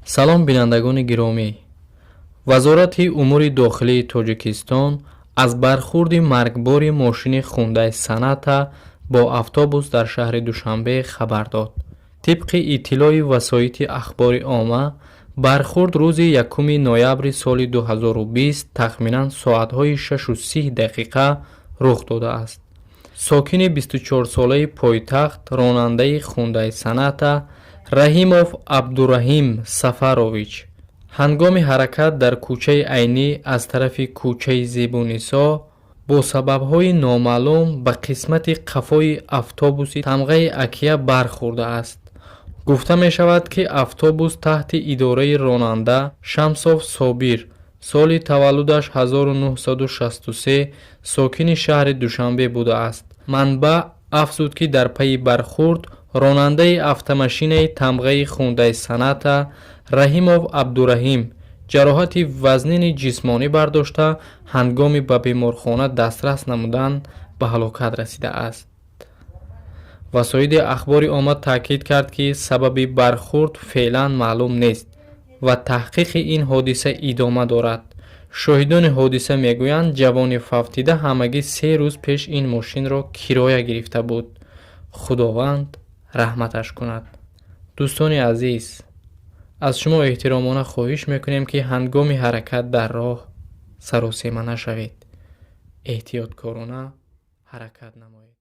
Салом, бинандагони гиромӣ! Вазорати умури дохилии Тоҷикистон аз бархурди маргбори мошини Хундай Соната бо автобус дар шаҳри Душанбе хабар дод. Тибқи иттилои васоити ахбори омма, бархурд рӯзи 1 ноябри соли 2020 тахминан соатҳои 6:30 дақиқа рух додааст. Сокини 24-солаи пойтахт, ронандаи Хундай Соната Раҳимов Абдураҳим Сафарович ҳангоми ҳаракат дар кӯчаи Айнӣ аз тарафи кӯчаи Зебунисо бо сабабҳои номаълум ба қисмати қафои автобуси тамғаи Акия бархӯрдааст. Гуфта мешавад, ки автобус таҳти идораи ронанда Шамсов Собир, соли таваллудаш 1963, сокини шаҳри Душанбе будааст. Манбаъ афзуд, ки дар пайи бархурд ронандаи автомашинаи тамғаи Хундай Соната Раҳимов Абдураҳим ҷароҳати вазнини ҷисмонӣ бардошта, ҳангоми ба беморхона дастрас намудан ба ҳалокат расидааст. Васоити ахбори омма таъкид кард, ки сабаби бархурд феълан маълум нест ва таҳқиқи ин ҳодиса идома дорад. Шоҳидони ҳодиса мегӯянд, ҷавони фавтида ҳамагӣ 3 рӯз пеш ин мошинро кироя гирифта буд. Худованд раҳматаш кунад. Дӯстони азиз, аз шумо эҳтиромона хоҳиш мекунем, ки ҳангоми ҳаракат дар роҳ саросема нашавед, эҳтиёткорона ҳаракат намоед.